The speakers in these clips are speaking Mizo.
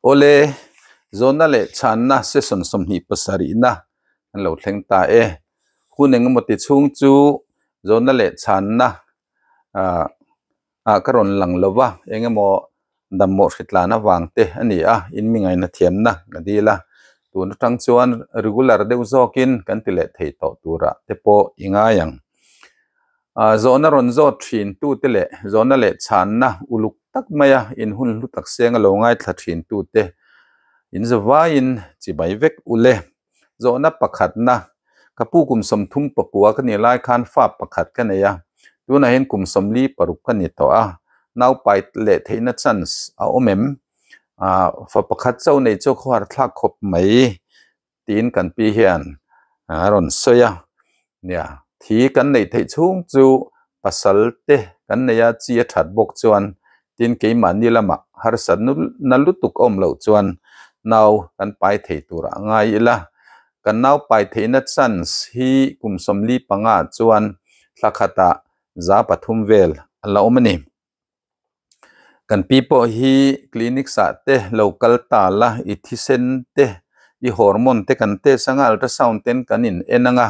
Awle, zawnna leh chhanna session 27na an lo thleng ta e. Hun engemaw ti chhung chu zawnna leh chhanna ah ah ka rawn lang lo va, engemaw dammawh hritlan avang te a ni a, in mi ngaihna thiamna ka dil a. Tun atang chuan regular deuh zawkin kan ti leh thei tawh turah te pawh i ngai ang. Ah zawhna rawn zawt thin tute leh zawhna leh chhanna uluk tak maia in hun hlu tak seng a lo ngaithla thin tute in zavaiin chibai vek ule. Zawhna pakhatna, Ka pu kum 39 ka nih lai khan fa pakhat ka nei a, tunah hian kum 46 ka ni tawh a, naupai leh theihna chance a awm em? Ah, fa pakhat chauh nei chu khuar thlak khawp mai tiin kan pi hian a rawn sawi a. Nia, thi kan neih theih chhung chu pasal te kan nei a, chi a that bawk chuan tin keimahni lamah harsat na lutuk a awm loh chuan nau kan pai thei tur a ngai ila. Kan nau pai theihna chance hi kum 45 chuan thla khatah 300 vel a la awm a ni. Kan pi pawh hi clinic ah te lo kal ta la, i thisen te, i hormone te kan test anga ultrasound ten kan in en anga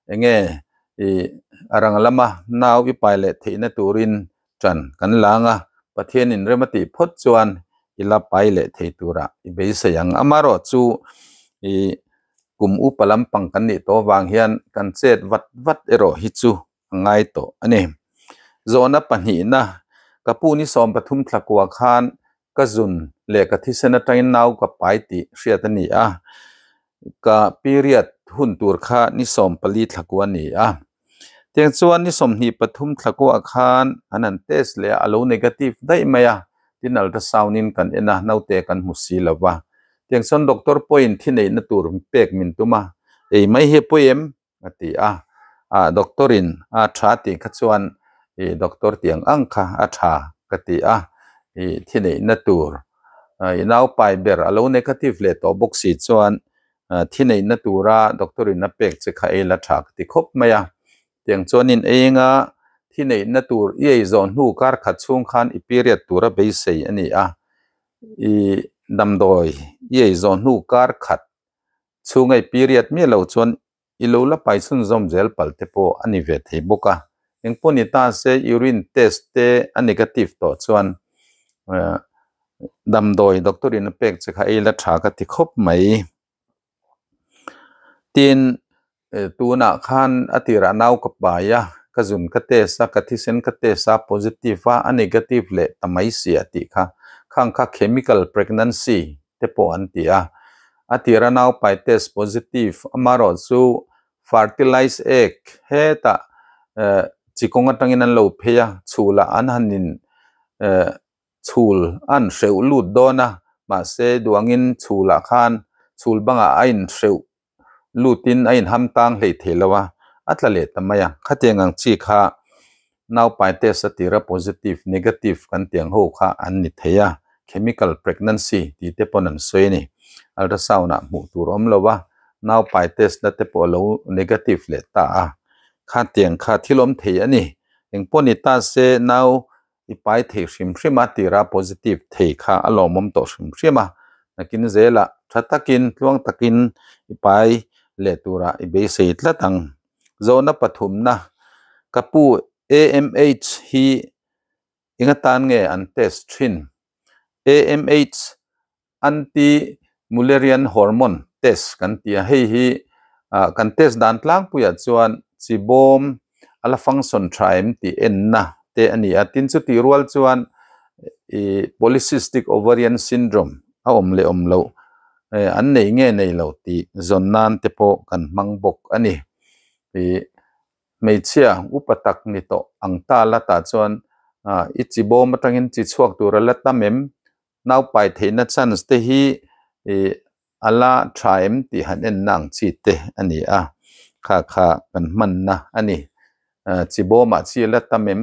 enge i a rang lama nau i pai leh theihna turin tan kan la anga Pathian in rem a tih phawt chuan i la pai leh thei tura i beisei ang. Amaherawh chu i kum upa lampang kan nih tawh avang hian kan chet vat vat erawh hi chu a ngai tawh a ni. Zawhna pahnihna, Ka pu ni 13 thla kua khan ka zun leh ka thisen atangin nau ka pai tih hriat a ni a. Ka period hun tur kha ni 14 thla kua a ni a. Tiang chuan ni 23 thla kua khan an han test leh a, a lo negative daih mai a. Tin ultrasound in kan en a, naute kan hmu si lo va. Tiang chuan doctor pawhin thi neihna tur pek min tum a, ei mai hi a pawi em? a ti a, ah doctor in a tha tih kha chuan ih doctor tiang ang kha a tha ka ti a, ih thi neihna tur ih naupai ber a lo negative leh tawh bawk si chuan ah thi neihna tura doctor in a pek che kha ei la tha ka ti khawp mai a, tiang chuanin ei anga thi neihna tur i ei zawh hnu kar khat chhung khan i period tura beisei a ni a, ih damdawi i ei zawh hnu kar khat chhunga i period miah loh chuan i lo la pai chhunzawm zel pal te pawh a ni ve thei bawk a. Engpawh ni ta se urine test te a negative tawh chuan damdawi doctor in a pek che kha ei la tha ka ti khawp mai. Tin tunah khan a tirah nau ka pai a, ka zun ka test a, ka thisen ka test a, positive a, a negative leh ta mai si a tih kha. Khang kha chemical pregnancy te pawh an ti a. A tira naupai test positive amaherawh chu fertilized egg hetah chi kawng atangin an lo phei a, chhulah an han in chhul a an hreuh lut dawn a, mahse duangin chhulah khan chhul bangah a inhreuh lutin a inham tang hlei thei lo a, a tla leh ta mai a. Khatiang ang chi kha naupai test a tira positive, negative kan tih ang ho kha an ni thei a, chemical pregnancy tih te pawn an sawi a ni. Ultrasound ah hmuh tur awm lo a, naupai test na te pawh a lo negative leh ta a. Khatiang kha thil awm thei a ni. Engpawh ni ta se nau i pai thei hrim hrim a, tira positive thei kha a lawmawm tawh hrim hrim a, nakin zelah tha takin tluang takin i pai leh turah i beisei tlat ang. Zawhna pathumna, Ka pu AMH hi eng atan nge an test thin? AMH Anti-Mullerian hormone test kan ti a, hei hi kan test dan tlangpuiah chuan chi bawm a la function tha em tih enna te a ni a, tin chutih rual chuan ih polycystic ovarian syndrome a awm leh awm loh an nei nge nei lo tih zawn nan te pawh kan hmang bawk a ni. Ih hmeichhia upa tak ni tawh ang ta la tah chuan i chi bawm atangin chi chhuak tur a la tam em? Naupai theihna chance te hi ih a la tha em tih han enna ang chi te a ni a, kha kha kan hmanna a ni. Chi bawmah chi a la tam em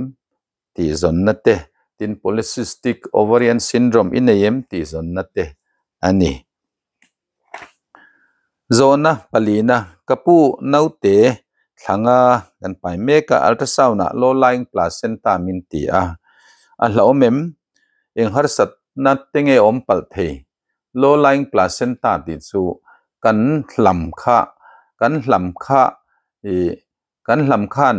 tih zawnna te, tin polycystic ovarian syndrome i nei em tih zawnna te a ni. Zawhna palina, Ka pu naute thlanga kan pai mek a, ultrasound ah low lying placenta min ti a, a hlauhawm em? Eng harsatna te nge awm palh thei? Low lying placenta tih chu kan hlam kha kan hlam kha ih kan hlam khan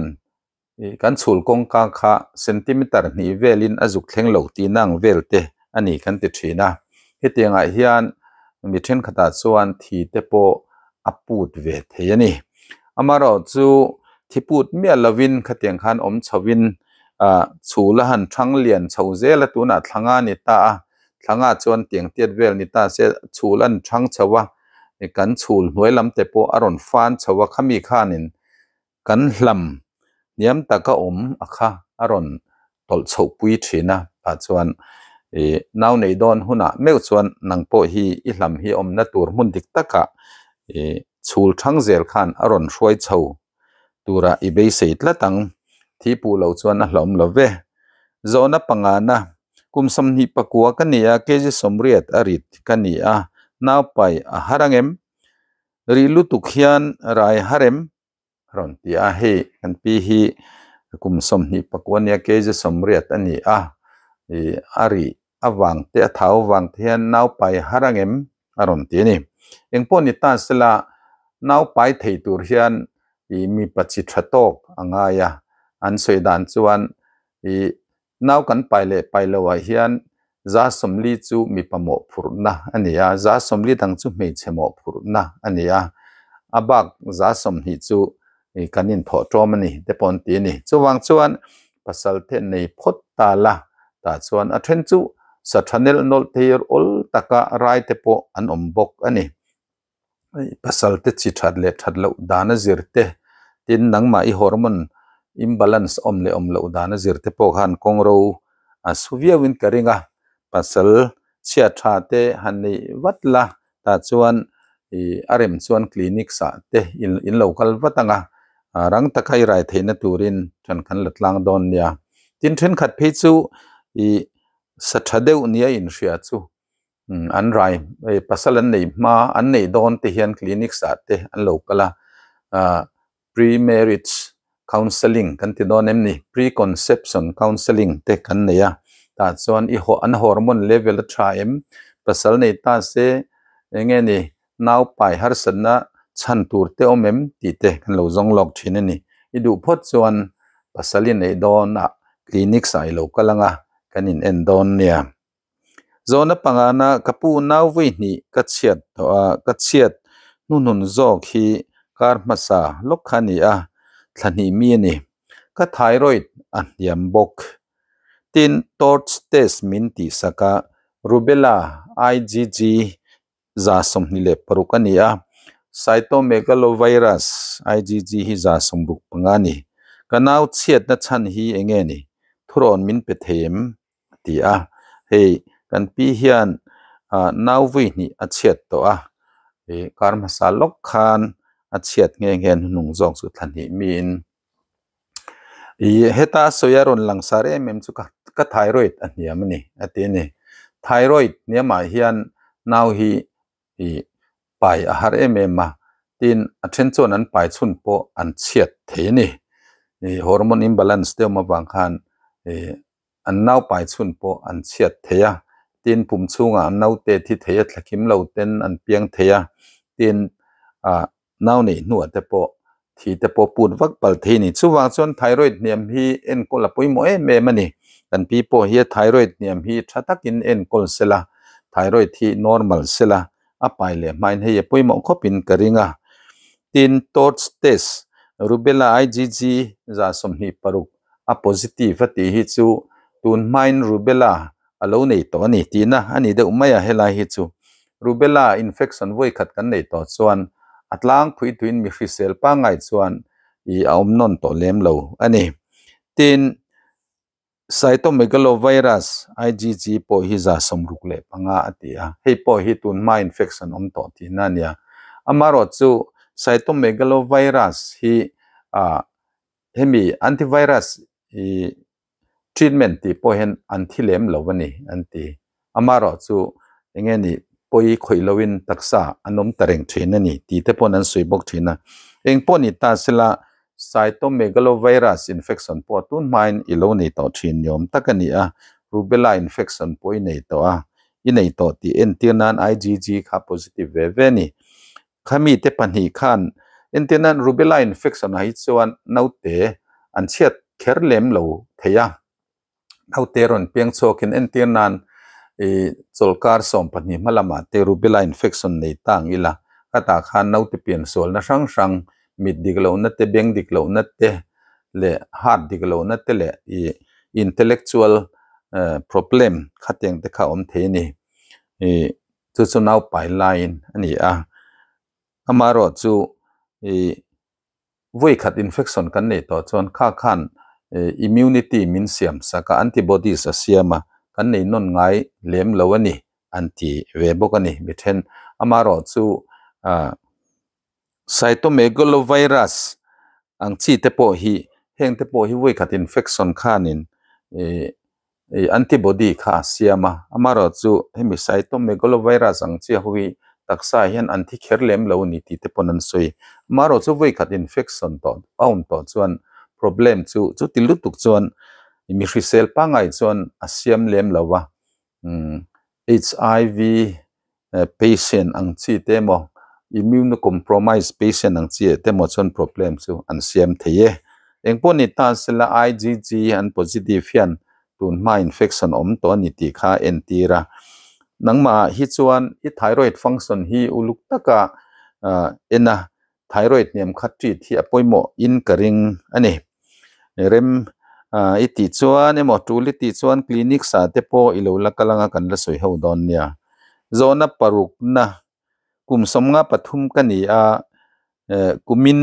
ih kan chhul kawngka kha centimeter hnih velin a zuk thleng lo tihna ang vel te a ni kan ti thin a. Hetiangah hian mi thenkhatah chuan thi te pawh a put ve thei a ni. Amaherawhchu thi put miah lovin khatiang khan awm chhoin ah chhul a han thang lian chho zel a tunah thlanga a ni ta a, thlanga chuan tiang tiat vel ni ta se chhul a han thang chho a, kan chhul hnuai lam te pawh a rawn fan chho a khami khanin Kan hlam hniam taka awm a kha a rawn tawlh chhoh pui thin a, tah chuan ih nau nei dawn hunah meuh chuan nang pawh hi i hlam hi awmna tur hmun dik takah ih chhul thang zel khan a rawn hruai chho tura i beisei tlat ang. Thi puh loh chuan a hlawm lo ve. Zawhna pangana, kum 21 ka ni a, kg 80 a rit ka ni a, naupai a har angem? Rih lutuk hian rai harem? A rawn ti a, hei kan pi hi kum 29 nia kg 80 a ni a, ih a rih avang te a thau avang te hian naupai har angem a rawn ti a ni. Engpawh ni ta sela naupai thei tur hian ih mipa chi tha tawk a ngai a, an sawi dan chuan ih Nau kan pai leh pai loah hian 40% chu mipa mawhphurhna a ni a, 40% dang chu hmeichhe mawhphurhna a ni a, a bak 20% chu kan inthawh ṭawm a ni te pawh an ti a ni. Chuvang chuan pasal te nei phawt ta la, tah chuan a then chu sa tha nelh nawlh thei awl taka rai te pawh an awm bawk a ni. Pasal te chi that leh that loh dan a zir te, tin nangmah i hormone imbalance awm leh awm loh dan a zir te pawh khan kawng ro a su viau in ka ring a, pasal chhia tha te han neih vat la tah chuan ih a rem chuan clinic ah te in lo kal vat ang a, rang taka i rai theihna turin then kan la tlang dawn nia. Tin thenkhat phei chu ih sa tha deuh nia inhria chu. An rai pasal an nei hma an neih dawn te hian clinics ah te an lo kal a ah pre marriage counselling kan ti dawn em ni pre conception counselling te kan nei a tah chuan i haw an hormone level a tha em pasal nei ta se eng nge ni nau pai harsatna chhan tur te awm em tih te kan lo zawng lawk thin a ni i duh phawt chuan pasal i neih dawn ah clinics ah i lo kal ang a kan in en dawn nia. Zawhna pangana ka pu nau vui hnih ka chhiat tawh a, ka chhiat hnuhnun zawk hi kar hmasa lawk kha a ni a, thla hnih mi a ni. Ka thyroid a hniam bawk. Tin, torch test min tihsak a, rubella IgG 126 a ni a, cytomegalovirus IgG hi 65 a ni. Ka nau chhiatna chhan hi eng nge ni? Thurawn min pe thei em? A ti a. Hei kan pi hian nau vui hnih a chhiat tawh a, ih kar hmasa lawk khan a chhiat nghe nghe hnuhnung zawk chu thla hnih miin Ih heta a sawi a rawn lang sar em em chu ka ka thyroid a hniam a ni a ti a ni. Thyroid hniamah hian nau hi ih pai a har em em a, tin a then chuan an pai chhun pawh an chhiat thei a ni. Ih hormone imbalance te awm avang khan ih an nau pai chhun pawh an chhiat thei a, tin pum chhungah an naute thi thei a thlakim lo ten an piang thei a, tin ah nau neih hnuah te pawh thi te pawh put vak palh thei a ni. Chuvang chuan thyroid hniam hi enkawl a pawimawh em em a ni. Kan pi pawh hi a thyroid hniam hi tha takin enkawl sela, thyroid hi normal sela a pai leh hmain hei a pawimawh khawpin ka ring a. Tin, torch test, rubella IgG 26 a positive a tih hi chu tun hmain rubella a lo nei tawh a ni tihna a ni deuh mai a helai hi chu rubella infection vawi khat kan nei tawh chuan a tlangpui tuin mi hrisel pangngai chuan ih a awm nawn tawh lem lo a ni. Tin, cytomegalovirus IgG pawh hi 65 a ti a, hei pawh hi tun hma infection awm tawh tihna a nia. Amaherawhchu chu cytomegalovirus hi ah hemi antivirus ih treatment tih pawh hian an thi lem lo a ni an ti. Amaherawh chu eng nge ni pawi khawih loin taksa an awm ta reng thin a ni tih te paw'n an sawi bawk thin a. Eng pawh ni ta sela cytomegalovirus infection pawh tun hmain i lo nei tawh thin ni awm tak a ni a, rubella infection pawh i nei tawh a. I nei tawh tih entir nan IgG kha positive ve ve a ni. Khami te pahnih khan entir nan rubella infection ah hi chuan naute an chhiat kher lem lo thei a. Naute rawn piang chhuakin entir nan ih chawlhkar 12 hma lamah te rubella infection nei ta ang ila khatah khan naute pian sualna hrang hrang mit dik lohna te beng dik lohna te leh heart dik lohna te leh ih intellectual problem khatiang te kha a awm thei a ni. Ih chu chu naupai laiin a ni a amaherawh chu ih Vawi khat infection kan neih tawh chuan kha khan immunity min siam sak a, antibodies a siam a, kan nei nawn ngai lem lo a ni an ti ve bawk a ni mi then. Amaherawhchu cytomegalovirus ang chi te pawh hi heng te pawh hi vawi khat infection khanin ih antibody kha a siam a, amaherawhchu hemi cytomegalovirus ang chiah ho hi taksa ah hian an thi kher lem lo a ni tih te pawn an sawi. Amaherawhchu vawi khat infection tawh a awm tawh chuan problem chu chuti lutuk chuan mi hrisel pangngai chuan a siam lem lo a, umm HIV patient ang chi te emaw immunocompromised patient ang chi ah te emaw chuan problem chu an siam thei e. Engpawh ni ta sela IgG an positive hian tun hma infection awm tawh a ni tih kha a entir a. Nangmah ah hi chuan i thyroid function hi uluk taka en a thyroid hniam kha treat hi a pawimawh in ka ring a ni. Rem i tih chuan emaw tul i tih chuan clinic sa te pawh i lo la kal anga kan la sawi ho dawn nia. Zawhna parukna kum 53 ka ni a kumin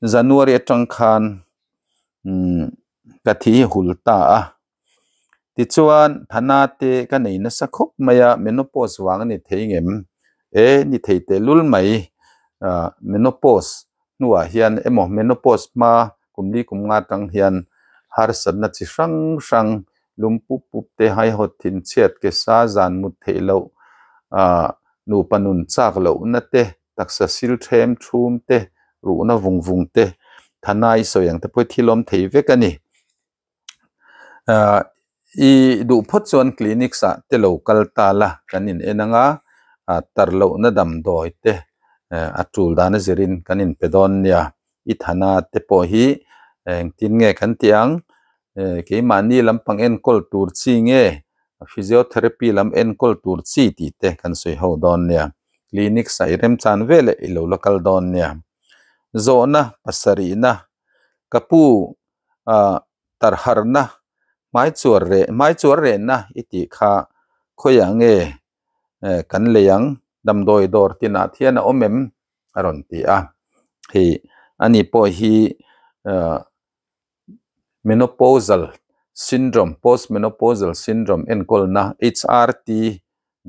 January atang khan ka thi hul ta a. Tichuan thana te ka nei nasa khawp mai a, menopause vang a ni thei ngem? E, ni thei tehlul mai. Menopause hnuah hian emaw menopause hma kum li kum nga atang hian harsatna chi hrang hrang lum pup pup te, haihawt thinchhiat, ke sa zan mut theih loh, nupa nun chak lohna te, taksa sil them thum te, ruhna vung vung te, thana i sawi ang te pawh hi thil awm thei vek a ni. I duh phawt chuan clinics ah te lo kal ta la kan in en anga tar lohna damdawi te a tul dan a zirin kan in pe dawn nia i thana te pawh hi engtin nge kan tih ang keimahni lampang enkawl tur chi nge physiotherapy lam enkawl tur chi tih te kan sawi ho dawn nia clinics ah i remchan veleh i lo la kal dawn nia zawhna pasarihna ka pu ah tarharna hmai chuar reh hmai chuar rehna i tih kha khawiah nge eh kan lei ang damdawi dawr tinah thian a awm em a rawn ti a hei ani pawh hi ah menopausal syndrome post menopausal syndrome enkawlna HRT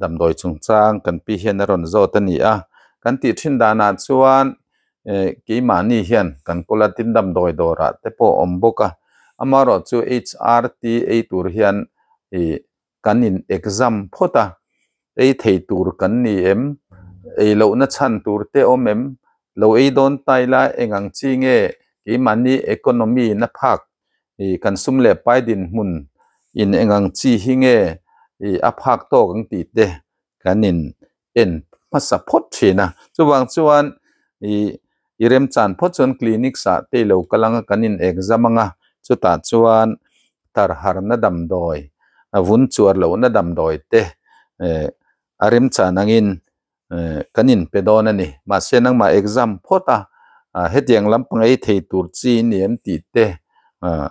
damdawi chungchang kan pi hian a rawn zawt a ni a kan tih thin danah chuan eh keimahni hian kan kawla tin damdawi dawrah te pawh a awm bawk a amaherawhchu HRT ei tur hian ih kan in exam phawt a ei thei tur kan ni em ei lohna chhan tur te awm em lo ei dawn ta ila eng ang chi nge keimahni economy na phak ih kan sum leh pai dinhmun in eng ang chi hi nge ih a phak tawk ang tih te kan in en hmasa phawt thin a chuvang chuan ih i remchan phawt chuan clinic ah te ilo kal anga kan in exam anga chutah chuan tarharna damdawi a vun chuar lohna damdawi te eh a remchan angin kan in pe dawn a ni mahse nangmah exam phawt a ah hetiang lampang ei thei tur chi a ni em tih te ah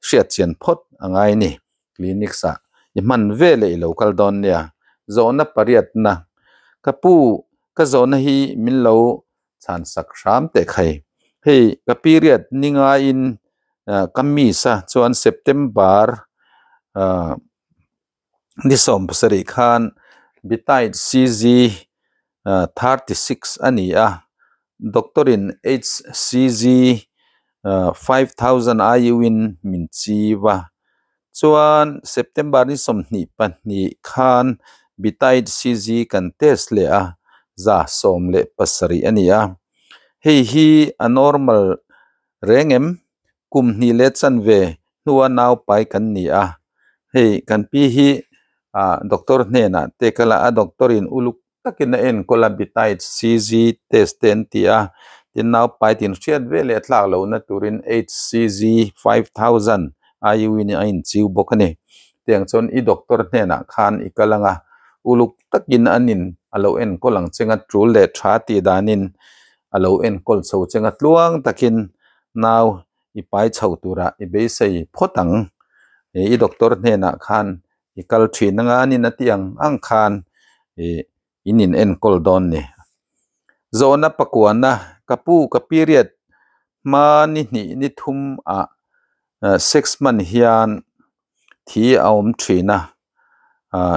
hriat chian phawt a ngai a ni clinic ah i hman veleh i lo kal dawn nia zawhna pariatna ka pu ka zawhna hi min lo chhan sak hram teh khai hei ka period ni ngaiin ah ka miss a chuan September ah. Ni 17 khan Bitide CG 36 a ni a, doctor in HCG 5000 IU in min chiu a. Chuan September ni 22 khan Bitide CG kan test leh a, 117 a ni a. Hei hi a normal reng em? Kum hnih leh chanve hnua naupai kan ni a, hei kan pi hi Doctor hnenah te kal a, a doctor in uluk takin a enkawl a, beta HCG test te an ti a, tin naupai tin hriat ve leh tlak lohna turin HCG 5000 IU in a inchiu bawk a ni. Tiang chuan i doctor hnenah khan i kal ang a, uluk takin an in a lo enkawl ang cheng a, tul leh tha tih danin a lo enkawl chho cheng a, tluang takin nau i pai chho tura i beisei phawt ang. I doctor hnenah khan i kal thin anga an in a tih ang ang khan ih in in enkawl dawn ni. Zawhna pakuana ka pu ka period hma ni hnih ni thum ah sex hman hian thi a awm thin a,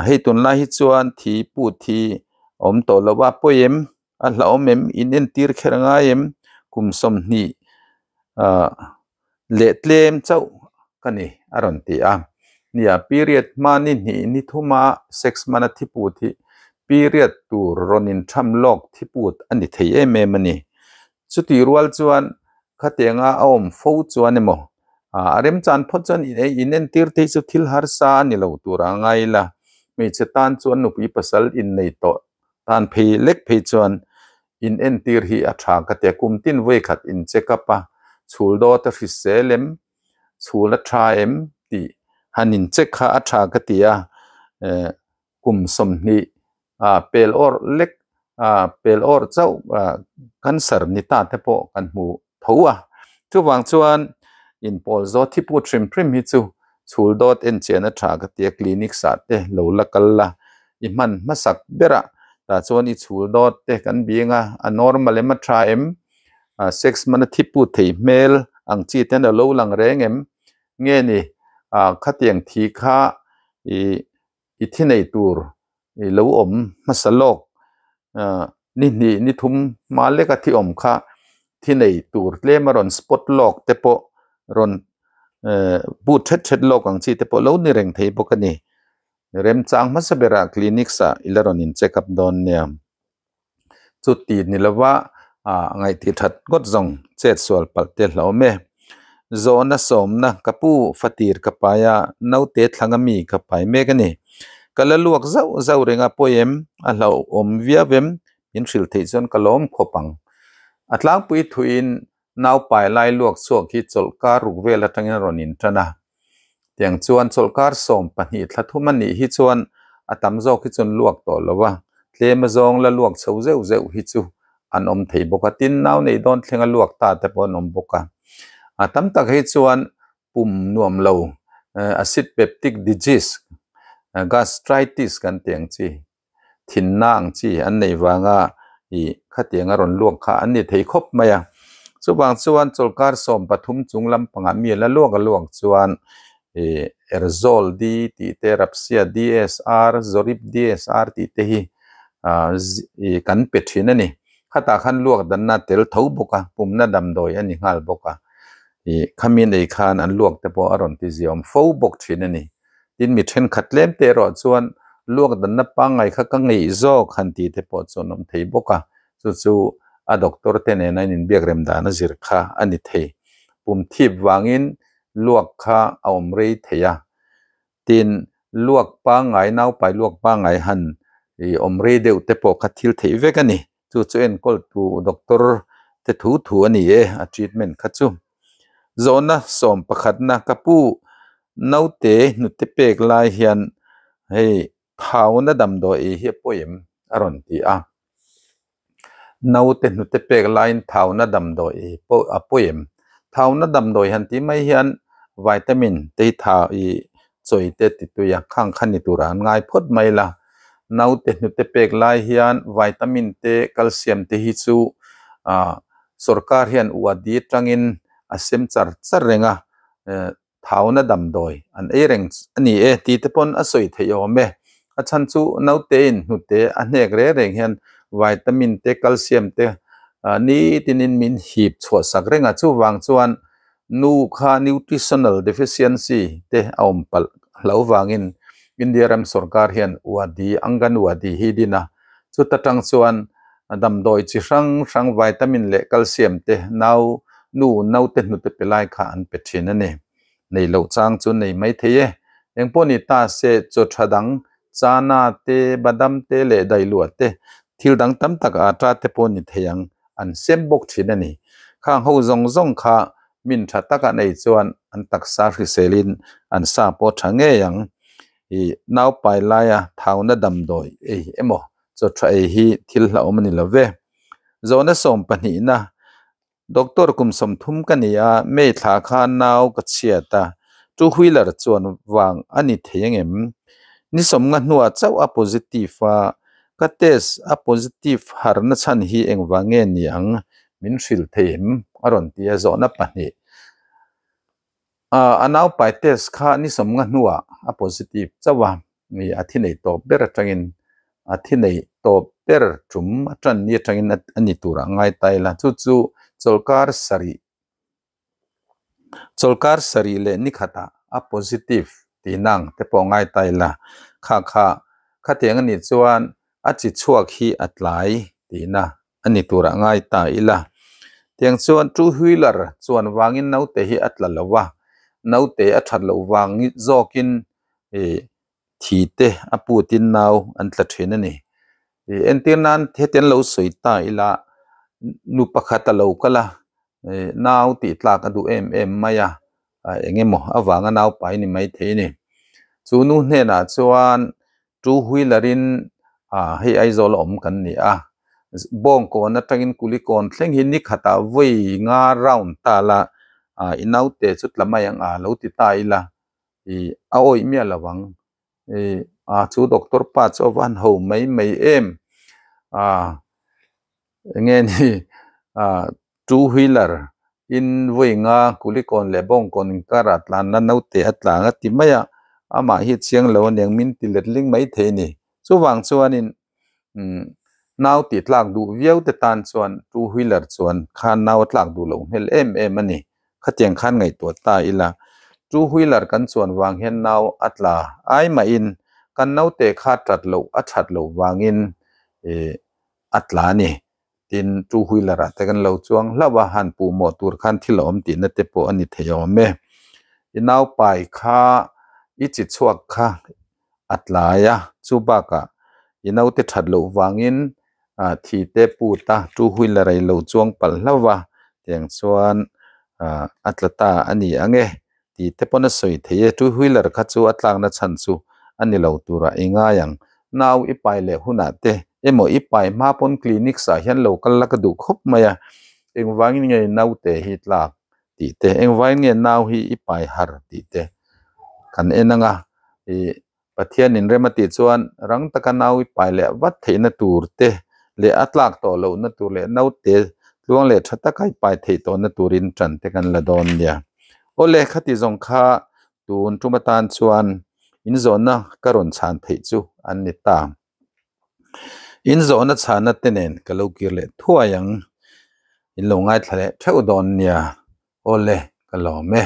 hei tunlai hi chuan thi put hi a awm tawh lo a pawi em? A hlauhawm em? In entir kher ngai em? Kum 20 ah leh tlem chauh ka ni a rawn ti a. Nia, period hma ni hnih ni thuma sex hmana thi put hi period tur rawn intham lawk thi put a ni thei em em a ni. Chutih rual chuan khatianga a awm fo chuan emaw a remchan phawt chuan in entir te hi chu thil harsa a ni lo tura ngai ila. Hmeichhe tan chuan nupui pasal innei tawh Tan phei lek phei chuan in entir hi a tha ka ti a, kum tin vawi khat in check up a, chhul dawt a hrisel em, chhul a tha em tih han in check kha a tha ka ti a, eh kum 20 ah pel awrh lek ah pel awrh chauh ah cancer ni ta te pawh kan hmu tho a, chuvang chuan inpawl zawt thi put hrim hrim hi chu chhul dawt en chian a tha ka ti a, clinic ah te lo la kal la i hman hmasak ber a, tah chuan i chhul dawt te kan bing a, a normal em a tha em, sex hmana thi put thei hmel ang chi ten a lo lang reng em, nge ni khatiang thi kha ih i thi nei tur i lo awm hmasa lawk ni hnih ni thum hma leka thi awm kha thi nei tur tlem a rawn spot lawk te pawh rawn but thet thet lawk ang chi te pawh lo ni reng thei bawk a ni. Remchang hmasa berah clinic ah i la rawn in check up dawn nia. Chuti ni lova ngaihthih that ngawt zawng chet sual palh te hlauhawm e. Zawhna sawmna ka pu fatir ka pai a, naute thlanga mi ka pai mek a ni. Ka la luak zauh zauh reng a pawi em? A hlauhawm viau em? Min hrilh theih chuan ka lawm khawp ang. A tlangpui thuin naupai lai luak chhuak hi chawlhkar ruk vel atangin a rawn intan a. Tiang chuan chawlhkar 12 thla thum a nih hi chuan a tam zawk hi chuan luak tawh lo a, tlem azawng la luak chho zeuh zeuh hi chu an awm thei bawk a, tin nau nei dawn thleng a luak ta te pawh an awm bawk a. A tam tak hi chuan pum nuam lo, acid peptic disease, gastritis kan tih ang chi thinna ang chi an neih vanga ih khatiang a rawn luak kha an ni thei khawp mai a. Chuvang chuan chawlhkar 13 chung lampangah mi la luak a luak chuan ih Erzol D tih te Rapsia DSR Zorip DSR tih te hi ah ih kan pe thin a ni. Khatah khan luak danna tel tho bawk a, pumna damdawi a ni nghal bawk a. Ih khami nei khan an luak te pawh a rawn ti ziawm fo bawk thin a ni. Tin mi thenkhat tlem te erawh chuan luak danna pangngai kha ka ngeih zawk han tih te pawh chu an awm thei bawk a, chu chu a doctor te nena in inbiak rem dan a zir kha a ni thei. Pum thip vangin luak kha a awm rei thei a, tin luak pangngai naupai luak pangngai han ih awm rei deuh te pawh kha thil theih vek a ni. Chu chu enkawl tu doctor te thu thu a ni e a treatment kha chu. Zawhna 11na ka pu naute hnute pek lai hian hei thauna damdawi ei hi a pawi em a rawn ti a. Naute hnute pek laiin thauna damdawi ei pawh a pawi em? Thauna damdawi han tih mai hian vitamin te hi tha ih chawi te ti tui a, khang kha ni turah an ngai phawt mai la. Naute hnute pek lai hian vitamin te calcium te hi chu ah sorkar hian uadi atangin a sem char char reng a, thauna damdawi an ei reng a ni e tih te pawn a sawi theih awm e. A chhan chu naute in hnute a hnek reng reng hian vitamin te calcium te nitinin min hip chhuah sak reng a, chuvang chuan nu kha nutritional deficiency te a awm palh hlo vangin India ram sorkar hian uadi Anganwadi hi din a, chuta tang chuan damdawi chi hrang hrang vitamin leh calcium te nau nu naute hnute pe lai kha an pe thin a ni. Nei loh chang chu nei mai thei e. Engpawh ni ta se chaw tha dang Chana te, badam te leh daihluah te, thil dang tam tak atta te pawh ni thei ang an sem bawk thin a ni. Khang ho zawng zawng kha min tha tak an ei chuan an taksa hriselin an sa pawh tha ngei ang. Ih naupai laia thauna damdawi ei emaw chaw tha ei hi thil hlauhawm a ni lo ve. Zawhna sawm pahnihna Doctor kum 30 ka ni a, May thla khan nau ka chhiat a, two wheeler chuan vang a ni thei angem? Ni 50 hnuah chauh a positive a, ka test a positive harna chhan hi engvang nge ni ang min hrilh thei em? A rawn ti a, zawhna pahnih. A naupai test kha ni 50 hnuah a positive chauh a, mi a thi nei tawp ber atangin a thi nei tawp ber tum a tan ni atangin a ni tur a ngai ta ila chu chu chawlkar sarih chawlkar sarih leh ni khatah a positive tih nang te pawh a ngai ta ila kha kha khatiang a nih chuan a chi chhuak hi a tlai tihna a ni tur a ngai ta ila. Tiang chuan two wheeler chuan vangin naute hi a tla lo a, naute a that loh vang zawkin ih thi te a putin nau an tla thin a ni. Ih entir nan heti an lo sawi ta ila nu pakhat a lo kal a, ih nau tih tlak a duh em em mai a, eng emaw avanga nau pai ni maithei a ni. Chu nu hnenah chuan Two wheeler in ah hei Aizawl a awm kan ni a, Bawngkawn atangin Kulikawn thleng hi ni khatah vawi nga round ta la ah i naute chu tla mai ang a lo ti ta ila ih a awih miah lo ang ih ah chu doctor pa chu a van ho mai mai em ah enge ni ah two wheeler in vawi nga Kulikawn leh Bawngkawn inkar ah tlanna naute a tlang a ti mai a amah hi chiang lo aniang min ti let ling mai thei a ni chuvang chuanin umm nau tih tlak duh viau te tan chuan two wheeler chuan khan nau a tlak duh loh hmel em em a ni khatiang khan ngaihtuah ta ila two wheeler kan chuan vang hian nau a tla ai mahin kan naute kha tat loh a that loh vangin ih a tla a ni. Tin, two wheeler ah te kan lo chuang hlauh a, han puh mawh tur khan thil a awm tihna te pawh a ni thei awm e. I naupai kha i chi chhuak kha a tlai a, chu bakah i naute that loh vangin ah thi te put a, two wheeler ah i lo chuang palh hlauh a, tiang chuan ah a tla ta a ni ang e tih te pawn a sawi thei e. Two wheeler kha chu a tlakna chhan chu a ni lo turah i ngai ang. Nau i pai leh hunah te emaw i pai hma pawn clinics ah hian lo kal la ka duh khawp mai a, engvangin nge naute hi tlak tih te, engvangin nge nau hi i pai har tih te kan en ang a, ih Pathianin rem a tih chuan rang taka nau i pai leh vat theihna tur te leh a tlak tawh lohna tur leh naute tluang leh tha taka i pai theih tawhna turin tan te kan la dawn nia. Awle khati zawng kha tun tum atan chuan inzawhna ka rawn chhan theih chu an ni ta. In zawhna chhana te nen ka lo kir leh thuai ang. In lo ngaithla leh theuh dawn nia. Awle, ka lawm e.